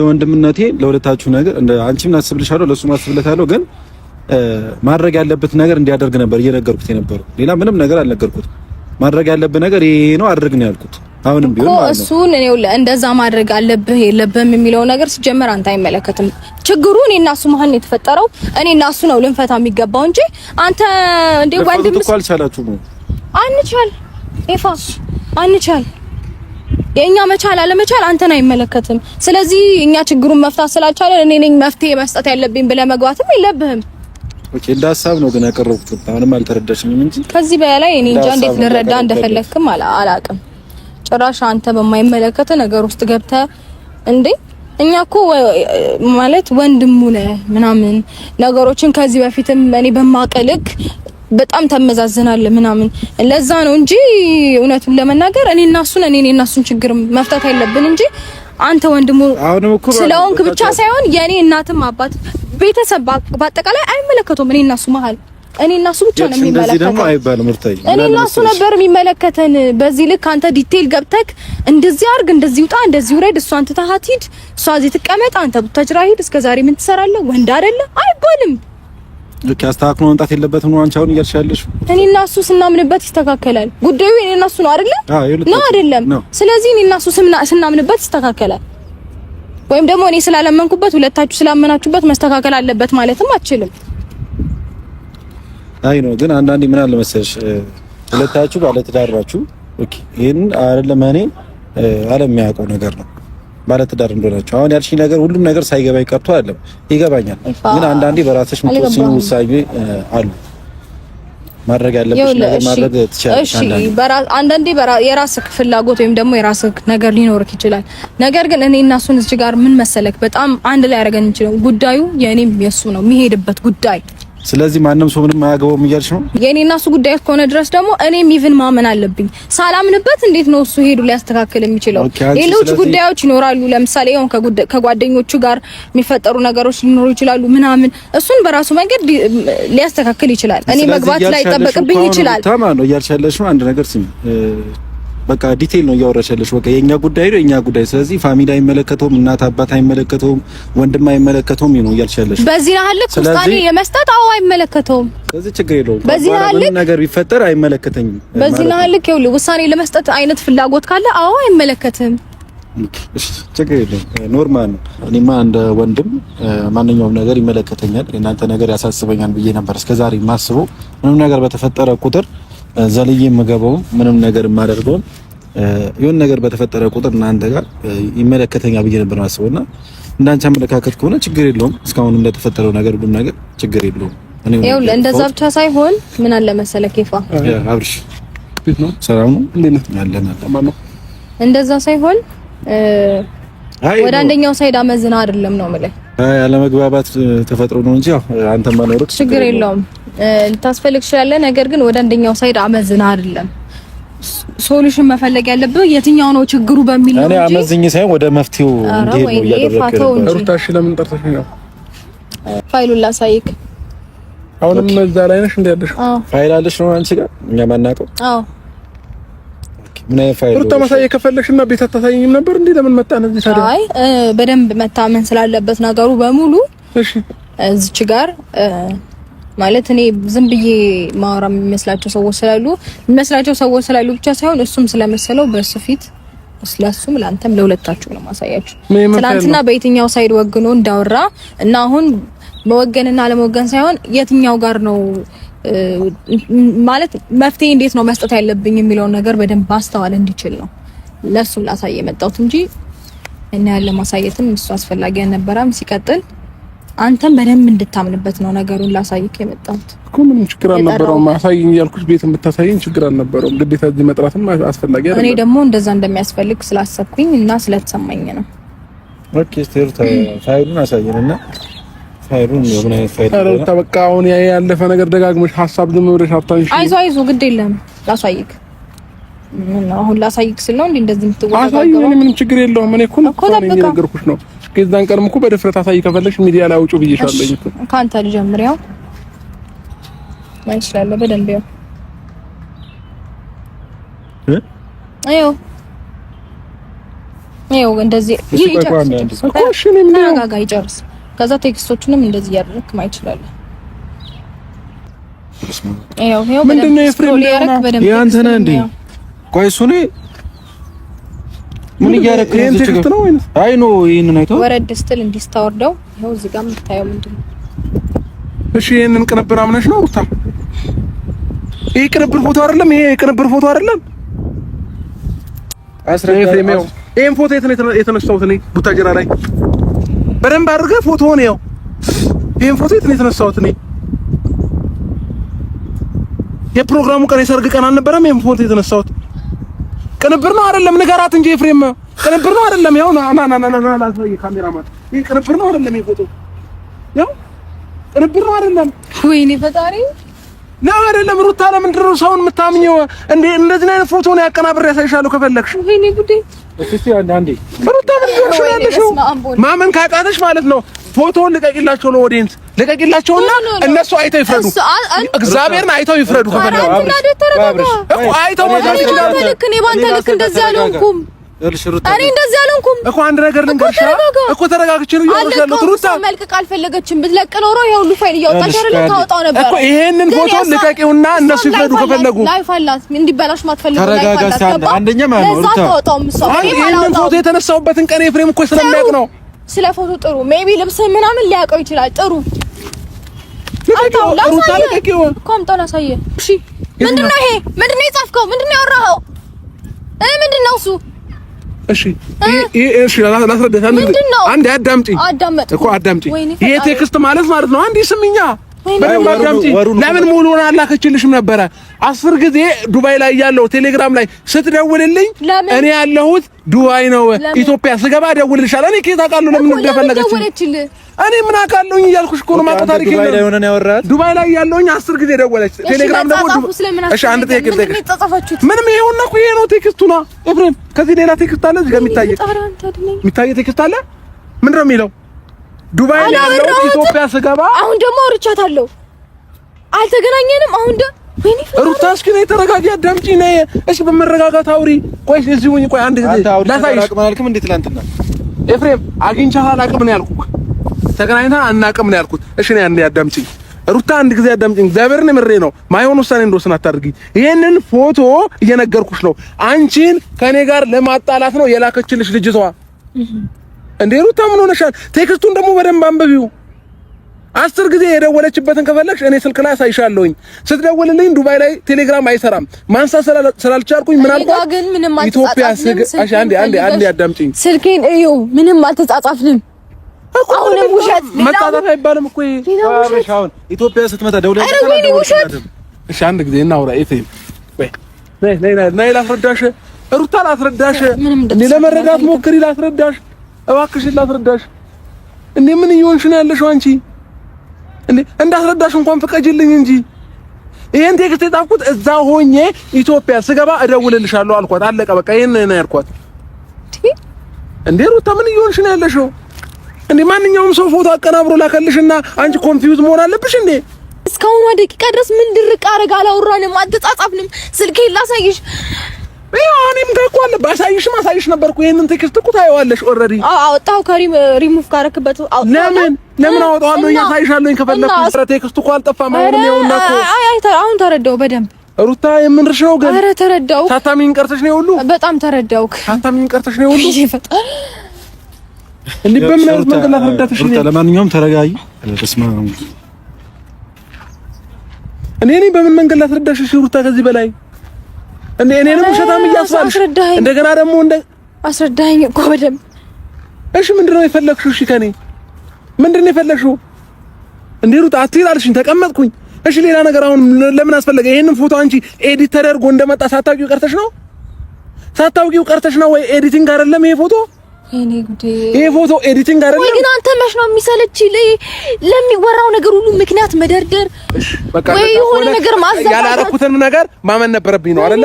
እንደ ወንድምነቴ ለሁለታችሁ ነገር እንደ አንቺም አስብልሻለሁ፣ ለሱም አስብለታለሁ። ግን ማድረግ ያለበት ነገር እንዲያደርግ ነበር እየነገርኩት የነበረው። ሌላ ምንም ነገር አልነገርኩትም። ማድረግ ያለብህ ነገር ይሄ ነው አድርግ ነው ያልኩት። አሁንም ቢሆን ማለት ነው እሱን እኔ እንደዛ ማድረግ አለብህ የለብህም የሚለው ነገር ሲጀመር አንተ አይመለከትም። ችግሩ እኔ እና እሱ መሀል ነው የተፈጠረው። እኔ እና እሱ ነው ልንፈታ የሚገባው እንጂ አንተ እንዴ ወንድም እኮ አልቻላችሁም። አንቻል ኤፋ አንቻል። የእኛ መቻል አለመቻል አንተን አይመለከትም። ስለዚህ እኛ ችግሩን መፍታት ስላልቻለን እኔ ነኝ መፍትሄ መስጠት ያለብኝ ብለህ መግባትም የለብህም። Okay፣ እንደ ሀሳብ ነው ግን ያቀረብኩት። አሁንም አልተረዳሽኝም እንጂ ከዚህ በላይ እኔ እንጃ እንዴት ልረዳ እንደፈለክም አላውቅም። ጭራሽ አንተ በማይመለከተ ነገር ውስጥ ገብተህ እንዴ እኛ እኮ ማለት ወንድሙ ነህ ምናምን ነገሮችን ከዚህ በፊትም እኔ በማቀልክ በጣም ተመዛዝናል ምናምን ለዛ ነው እንጂ እውነቱን ለመናገር እኔ እና እሱን እኔ እና እሱን ችግር መፍታት ያለብን እንጂ አንተ ወንድሙ ስለሆንክ ብቻ ሳይሆን የኔ እናትም አባት ቤተሰብ በአጠቃላይ አይመለከቱም። እኔ እና እሱ መሀል እኔ እና እሱ ብቻ ነው የሚመለከተን። እኔ እና እሱ ነበር የሚመለከተን። በዚህ ልክ አንተ detail ገብተክ እንደዚህ አርግ፣ እንደዚህ ውጣ፣ እንደዚህ ውረድ፣ እሷን ትተሃት ሂድ፣ እሷ እዚህ ትቀመጥ፣ አንተ ቡታጅራ ሂድ፣ እስከ ዛሬ ምን ትሰራለህ? ወንድ አይደለ አይባልም። ልክ አስተካክሎ መምጣት የለበትም ነው አንቺ አሁን እያልሽ ያለሽው። እኔ እና እሱ ስናምንበት ይስተካከላል። ጉዳዩ እኔ እና እሱ ነው አይደለ? ነው አይደለም? ስለዚህ እኔ እና እሱ ስናምንበት ይስተካከላል። ወይም ደግሞ እኔ ስላላመንኩበት ሁለታችሁ ስላመናችሁበት መስተካከል አለበት ማለትም አትችልም። አይ ነው ግን አንዳንዴ ምን አለ መሰለሽ ሁለታችሁ ባለ ትዳር ናችሁ። Okay ይሄን አይደለም እኔ ዓለም የሚያውቀው ነገር ነው ባለ ትዳር እንደሆናችሁ። አሁን ያልሽኝ ነገር ሁሉም ነገር ሳይገባኝ ቀርቶ አይደለም፣ ይገባኛል። ግን አንዳንዴ በራስሽ የምትወስኚው ውሳኔ አሉ። ማድረግ ያለብሽ ነገር ማድረግ ትችላለሽ። እሺ አንዳንዴ የራስህ ፍላጎት ወይም ደግሞ የራስህ ነገር ሊኖርክ ይችላል። ነገር ግን እኔ እና እሱን እዚህ ጋር ምን መሰለክ በጣም አንድ ላይ አደረገን እንችላለን። ጉዳዩ የእኔም የእሱ ነው የሚሄድበት ጉዳይ። ስለዚህ ማንም ሰው ምንም አያገባውም እያልሽ ነው? የእኔ እና እሱ ጉዳይ ከሆነ ድረስ ደግሞ እኔም even ማመን አለብኝ። ሳላምንበት እንዴት ነው እሱ ሄዱ ሊያስተካክል የሚችለው? ሌሎች ጉዳዮች ይኖራሉ። ለምሳሌ አሁን ከጓደኞቹ ጋር የሚፈጠሩ ነገሮች ሊኖሩ ይችላሉ ምናምን፣ እሱን በራሱ መንገድ ሊያስተካክል ይችላል። እኔ መግባት ላይ ጠበቅብኝ ይችላል። ታማ ነው እያልሽ ያለሽው አንድ ነገር ስሚ፣ በቃ detail ነው እያወራሽ ያለሽ። በቃ የኛ ጉዳይ ነው የኛ ጉዳይ። ስለዚህ family አይመለከተውም፣ እናት አባት አይመለከተውም፣ ወንድም አይመለከተውም ነው እያልሽ ያለሽ። በዚህ ልክ ውሳኔ የመስጠት አዎ አይመለከተውም። ስለዚህ ችግር የለውም። በዚህ ልክ ነገር ቢፈጠር አይመለከተኝም። በዚህ ልክ ይኸውልህ ውሳኔ ለመስጠት አይነት ፍላጎት ካለ አዎ አይመለከትም። እሺ ችግር የለውም። Normal ነው። እኔማ እንደ ወንድም ማንኛውም ነገር ይመለከተኛል፣ የእናንተ ነገር ያሳስበኛል ብዬ ነበር እስከዛሬ የማስበው። ምንም ነገር በተፈጠረ ቁጥር ዘልዬ የምገባውም ምንም ነገር የማደርገውም የሆነ ነገር በተፈጠረ ቁጥር እናንተ ጋር ይመለከተኛል ብዬ ነበር የማስበው እና እንዳንቺ አመለካከት ከሆነ ችግር የለውም። እስካሁን እንደተፈጠረው ነገር ሁሉም ነገር ችግር የለውም። እኔ ይኸውልህ እንደዛ ብቻ ሳይሆን ምን አለ መሰለህ ኬፋ፣ አብርሽ ሰላም ነው አለን አለን። እንደዛ ሳይሆን ወደ አንደኛው side አመዝና አይደለም ነው የምልህ። አይ አለመግባባት ተፈጥሮ ነው እንጂ ያው አንተ መኖርህ ችግር የለውም። ልታስፈልግ ትችላለህ። ነገር ግን ወደ አንደኛው side አመዝና አይደለም solution መፈለግ ያለብህ የትኛው ነው ችግሩ በሚል ነው እንጂ እኔ አመዝኜ ሳይሆን ወደ መፍትሄው እንዲሄድ ነው እያደረግህ ነው። ሩታ እሺ፣ ለምን ጠርተሽኝ ነው? ፋይሉን ላሳይክ። አሁንም እዛ ላይ ነሽ እንዴ ያለሽ? ፋይል አለሽ ነው አንቺ ጋር እኛ ማናውቀው? አዎ። ምን አይነት ፋይል? ሩታ ማሳየት ከፈለግሽና ቤት አታሳይኝም ነበር እንዴ? ለምን መጣን እዚህ ታዲያ? አይ በደንብ መታመን ስላለበት ነገሩ በሙሉ እሺ፣ እዚች ጋር ማለት እኔ ዝም ብዬ ማወራ የሚመስላቸው ሰዎች ስላሉ የሚመስላቸው ሰዎች ስላሉ ብቻ ሳይሆን እሱም ስለመሰለው በእሱ ፊት ስለሱም ለአንተም ለሁለታችሁ ነው ማሳያችሁ። ትናንትና በየትኛው side ወግኖ እንዳወራ እና አሁን መወገንና አለመወገን ሳይሆን የትኛው ጋር ነው ማለት መፍትሄ እንዴት ነው መስጠት ያለብኝ የሚለውን ነገር በደንብ ማስተዋል እንዲችል ነው ለሱም ላሳይ የመጣሁት እንጂ እና ያለ ማሳየትም እሱ አስፈላጊ አልነበረም። ሲቀጥል አንተም በደንብ እንድታምንበት ነው ነገሩን ላሳይክ የመጣሁት እኮ። ምንም ችግር አልነበረውም። አሳይኝ እያልኩሽ ቤት የምታሳይኝ ችግር አልነበረውም። ግዴታ እዚህ መጥራትም አስፈላጊ አይደለም። እኔ ደግሞ እንደዛ እንደሚያስፈልግ ስላሰብኩኝ እና ስለተሰማኝ ነው። Okay፣ እስቲ ፋይሉን አሳየን እና ፋይሉን የምን አይነት ፋይል ነው? ኧረ በቃ አሁን ያ ያለፈ ነገር ደጋግመሽ ሀሳብ ዝም ብለሽ አታንሺ። አይዞህ አይዞህ፣ ግድ የለም ላሳይክ። ምን ነው አሁን ላሳይክ ስል ነው እንዴ እንደዚህ የምትወዛገበው? አሳይኝ፣ እኔ ምንም ችግር የለውም። እኔ እኮ ነው የነገርኩሽ ነው። ከዛን ቀንም እኮ በድፍረት አሳይ ከፈለግሽ ሚዲያ ላይ አውጪው ብዬሻለሁ እኮ። ከአንተ ልጀምር። ያው ማን ይችላል በደንብ ያው እ አዮ ይኸው እንደዚህ ይጨርስ፣ ተረጋጋ፣ ይጨርስ። ከዛ text ኦቹንም እንደዚህ እያደረግክ ማየት ይችላል። ይኸው ይኸው ምንድን ነው ኤፍሬም? ያንተ ነህ እንዴ? ቆይ እሱ እኔ ምን እያደረክ ነው? text ነው ወይንስ? አይ no ይሄንን አይተው ወረድ ስትል እንዲህ ስታወርደው ይኸው እዚህ ጋር የምታየው ምንድን ነው? እሺ ይሄንን ቅንብር አምነሽ ነው ሩታ? ይሄ ቅንብር ፎቶ አይደለም። ይሄ ቅንብር ፎቶ አይደለም። ኤፍሬም ይኸው ይሄን ፎቶ የት ነው የተነሳሁት እኔ? ቡታጅራ ላይ በደንብ አድርገህ ፎቶውን ይኸው። ይሄን ፎቶ የት ነው የተነሳሁት እኔ? የፕሮግራሙ ቀን የሰርግ ቀን አልነበረም? ይሄን ፎቶ የተነሳሁት ቅንብር ነው አይደለም? ንገራት እንጂ ኤፍሬም፣ ቅንብር ነው አይደለም? ያው ና ና ና ና ና ላሳይ ካሜራማን፣ ይሄ ቅንብር ነው አይደለም? ይሄ ፎቶ ያው ቅንብር ነው አይደለም? ወይኔ ፈጣሪ ነው አይደለም? ሩታ ለምንድን ነው ሰውን የምታምኚው እንዴ? እንደዚህ አይነት ፎቶ ነው ያቀናብሬ ያሳይሻለሁ ከፈለግሽ። ወይኔ ጉዴ! እስቲ አንዴ አንዴ ሩታ ምን እየሆንሽ ነው ያለሽው? ማመን ካቃተሽ ማለት ነው ፎቶውን ልቀቂላቸው፣ ለ audience ልቀቂላቸውና እነሱ አይተው ይፍረዱ። እግዚአብሔርን አይተው ይፍረዱ። ከፈለጉ እኮ አይተው መፍረድ ይችላሉ። ልክ እኔ ባንተ ልክ እንደዚህ አልሆንኩም። እኔ እንደዚህ አልሆንኩም እኮ አንድ ነገር ልንገርሽ እኮ ተረጋግቼ ነው እያወራሁሽ ያለሁት። ሩታ መልቀቅ አልፈለገችም። ብትለቅ ኖሮ ይሄ ሁሉ ፋይል እያወጣች አይደለ ታወጣው ነበር እኮ። ይሄንን ፎቶ ልቀቂውና እነሱ ይፍረዱ ከፈለጉ። life አላት እንዲበላሽ ማትፈልገው life አላት። አንደኛ ማለት ነው ሩታ ይሄንን ፎቶ የተነሳሁበትን ቀን ኤፍሬም እኮ ስለሚያውቅ ነው። ስለ ፎቶ ጥሩ maybe ልብስ ምናምን ሊያውቀው ይችላል። ጥሩ ሩታ ልቀቂው እኮ አምጣው ላሳየህ። እሺ ምንድን ነው ይሄ? ምንድን ነው የጻፍከው? ምንድን ነው ያወራኸው? ምንድን ነው እሱ? እሺ ይሄ እሺ ላስረዳሽ። አንዴ አዳምጪኝ እኮ አዳምጪኝ። ይሄ text ማለት ማለት ነው አንዴ ስሚኛ በደንብ አዳምጪኝ። ለምን ሙሉውን አላከችልሽም ነበረ? 10 ጊዜ ዱባይ ላይ ያለው ቴሌግራም ላይ ስትደውልልኝ እኔ ያለሁት ዱባይ ነው፣ ኢትዮጵያ ስገባ እደውልልሻለሁ። እኔ ከየት አውቃለሁ ለምን እንደፈለገች? እኔ ምን አውቃለሁኝ እያልኩሽ እኮ ነው። የማውቀው ታሪክ የለም። ዱባይ ላይ ያለሁኝ 10 ጊዜ ደወለች። ቴሌግራም ደግሞ እሺ፣ አንድ ጥያቄ ልጠይቅሽ። ምንም ይኸውና እኮ ይሄ ነው text ኡ ነው ኤፍሬም። ከዚህ ሌላ text አለ እዚህ ጋር የሚታይ text አለ። ምንድን ነው የሚለው? ዱባይ ላይ ያለሁት ኢትዮጵያ ስገባ። አሁን ደግሞ አውርቻታለሁ፣ አልተገናኘንም። አሁን ሩታ እስኪ ነይ ተረጋጊ፣ አዳምጪ ነይ። እሺ በመረጋጋት አውሪ። ቆይ እዚህ ሁኚ። ቆይ አንድ ጊዜ ላሳይሽ። አላውቅም እንዴ ትላንትና ኤፍሬም አግኝቻት አላውቅም ነው ያልኩህ። ተገናኝተን አናውቅም ነው ያልኩት። እሺ ነይ አንዴ አዳምጪኝ ሩታ፣ አንድ ጊዜ አዳምጪኝ። እግዚአብሔርን የምሬ ነው። ማይሆን ውሳኔ እንደወሰን አታድርጊ። ይሄንን ፎቶ እየነገርኩሽ ነው። አንቺን ከኔ ጋር ለማጣላት ነው የላከችልሽ ልጅቷ። እንዴ ሩታ ምን ሆነሻል? text ኡን ደግሞ በደንብ አንብቢው። 10 ጊዜ የደወለችበትን ከፈለግሽ እኔ ስልክ ላይ አሳይሻለሁኝ። ስትደውልልኝ ዱባይ ላይ ቴሌግራም አይሰራም ማንሳት ስላልቻልኩኝ ምን አልኳት፣ ኢትዮጵያ እሺ፣ አንዴ አንዴ አንዴ አዳምጪኝ። ስልኬን እዩ። ምንም አልተጻጻፍንም። አሁንም ውሸት መጻጻፍ አይባልም እኮ ይሄ። አሁን ኢትዮጵያ ስትመጣ ደውለሽ ውሸት። እሺ አንድ ጊዜ እናውራ። ኤፍሬም ወይ ነይ ነይ ነይ ላስረዳሽ፣ ሩታ ላስረዳሽ፣ እኔ ለመረዳት ሞክሪ፣ ላስረዳሽ፣ እባክሽን ላስረዳሽ። እንዴ ምን እየሆንሽ ነው ያለሽው አንቺ? እንዴ እንዳስረዳሽ እንኳን ፍቀጅልኝ እንጂ። ይሄን text የጻፍኩት እዛ ሆኜ ኢትዮጵያ ስገባ እደውልልሻለሁ አልኳት። አለቀ በቃ። ይሄን ነው ያልኳት። እንዴ ሩታ ምን እየሆንሽ ነው ያለሽው? እንዴ ማንኛውም ሰው ፎቶ አቀናብሮ ላከልሽና አንቺ confuse መሆን አለብሽ እንዴ? እስካሁኗ ደቂቃ ድረስ ምን ድርቅ አረጋ? አላወራንም፣ አልተጻጻፍንም። ስልኬን ላሳይሽ። ይኸው እኔም ጋር እኮ አለ። ባሳይሽም አሳይሽ ነበርኩ። ይሄንን text እኮ ታየዋለሽ already። አወጣሁ ከሪሙቭ ካረክበት አወጣሁ። ለምን ለምን አወጣዋለሁ? እያሳይሻለሁኝ ከፈለኩ። text ኡ እኮ አልጠፋም። አሁንም ይኸውና እኮ አይ አይ፣ አሁን ተረዳው በደንብ ሩታ፣ የምንርሽ ነው ግን። ኧረ ተረዳው። ሳታሚኝ ቀርተሽ ነው ሁሉ። በጣም ተረዳውክ። ሳታሚኝ ቀርተሽ ነው ሁሉ። እንዴ በምን አይነት መንገድ ላስረዳትሽ? ሩታ ለማንኛውም ተረጋጊ። በስመ አብ። እኔ እኔ በምን መንገድ ላስረዳሽ? እሺ ሩታ ከዚህ በላይ እንዴ እኔንም ውሸታም እያስባልሽ እንደገና ደግሞ እንደ አስረዳኸኝ እኮ በደንብ። እሺ ምንድነው የፈለግሽው? እሺ ከኔ ምንድነው የፈለግሽው? እንዴ ሩታ አትሂድ አልሽኝ፣ ተቀመጥኩኝ። እሺ ሌላ ነገር አሁን ለምን አስፈለገ? ይሄንን ፎቶ አንቺ edit ተደርጎ እንደመጣ ሳታውቂው ቀርተሽ ነው? ሳታውቂው ቀርተሽ ነው ወይ? editing አይደለም ይሄ ፎቶ ይሄ ፎቶ editing አይደለም ወይ? ግን አንተ መች ነው የሚሰለች ለሚወራው ነገር ሁሉ ምክንያት መደርደር ወይ የሆነ ነገር ማዘጋጀት። ያላረኩትን ነገር ማመን ነበረብኝ ነው አይደለ?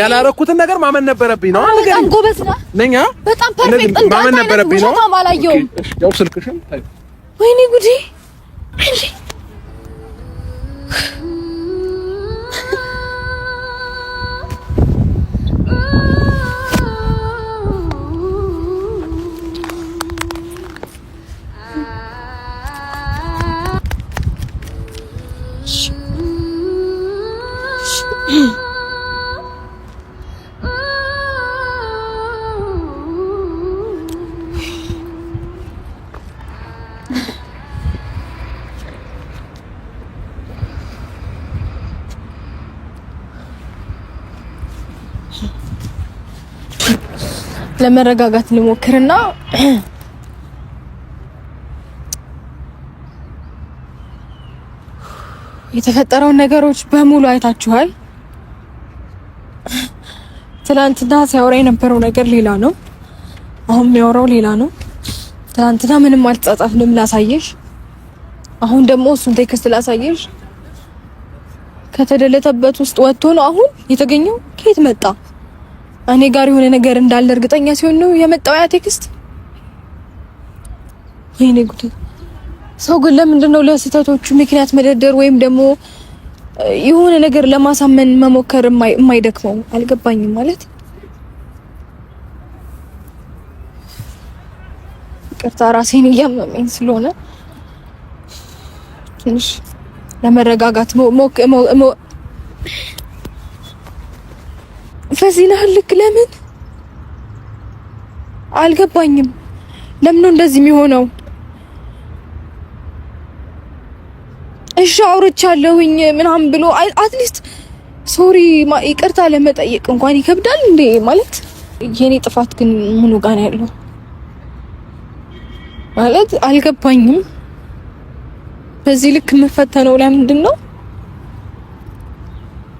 ያላረኩትን ነገር ማመን ነበረብኝ ነው። አንተ በጣም ጎበዝ ነህ ነኛ፣ በጣም perfect ማመን ነበረብኝ ነው። አላየሁም። ያው ስልክሽን ታዩ። ወይኔ ጉዴ! ለመረጋጋት ልሞክርና የተፈጠረውን ነገሮች በሙሉ አይታችኋል። ትላንትና ሲያወራ የነበረው ነገር ሌላ ነው። አሁን የሚያወራው ሌላ ነው። ትላንትና ምንም አልተጻጻፍንም ላሳየሽ። አሁን ደግሞ እሱን text ላሳየሽ። ከተደለተበት ውስጥ ወጥቶ ነው አሁን የተገኘው። ከየት መጣ? እኔ ጋር የሆነ ነገር እንዳለ እርግጠኛ ሲሆን ነው የመጣው ያ text። ወይኔ ጉድ! ሰው ግን ለምንድን ነው ለስህተቶቹ ምክንያት መደርደር ወይም ደግሞ የሆነ ነገር ለማሳመን መሞከር የማይደክመው? አልገባኝም። ማለት ይቅርታ ራሴን እያመመኝ ስለሆነ ትንሽ ለመረጋጋት ሞክ በዚህ ልክ ለምን አልገባኝም። ለምን ነው እንደዚህ የሚሆነው? እሺ አውርቻለሁኝ ምናምን ብሎ at least sorry ይቅርታ ለመጠየቅ እንኳን ይከብዳል እንዴ? ማለት የኔ ጥፋት ግን ምኑ ጋር ነው ያለው? ማለት አልገባኝም። በዚህ ልክ የምፈተነው ለምንድን ነው?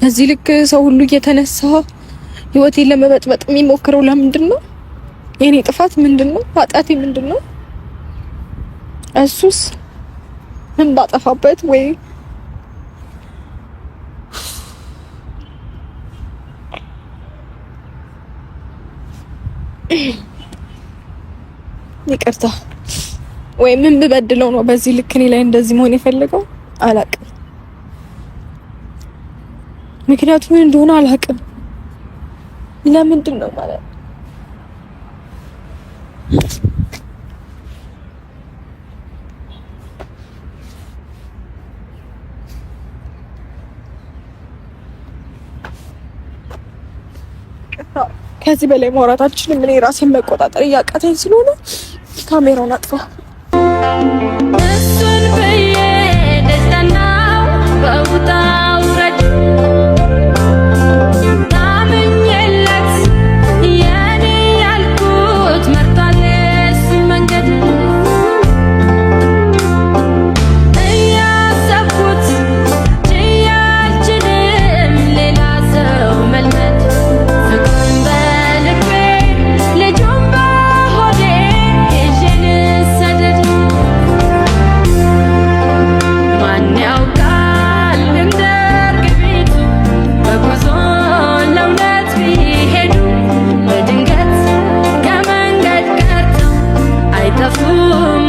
በዚህ ልክ ሰው ሁሉ እየተነሳ ህይወቴን ለመበጥበጥ የሚሞክረው ለምንድን ነው? የኔ ጥፋት ምንድን ነው? ኃጢአቴ ምንድን ነው? እሱስ ምን ባጠፋበት ወይ ይቅርታ ወይ ምን ብበድለው ነው በዚህ ልክ እኔ ላይ እንደዚህ መሆን የፈለገው? አላቅም። ምክንያቱ ምን እንደሆነ አላቅም። ለምንድን ነው ማለት ከዚህ በላይ ማውራታችንም እኔ ራሴን መቆጣጠር እያቃተኝ ስለሆነ ካሜራውን አጥፋ። እሱን ብዬ ደስታናው በውጣ ውረድ ታምኜለት የኔ ያልኩት መርቷል እሱን መንገድ እያሰብኩት ችዬ አልችልም ሌላ ሰው መልመድ ፍቅሩን በልቤ ልጁን በሆዴ ይዤ ልሰደድ ማን ያውቃል እንደ እርግቢቱ በጉዞ ለእውነት ቢሄዱ በድንገት ከመንገድ ቀርተው አይጠፉም።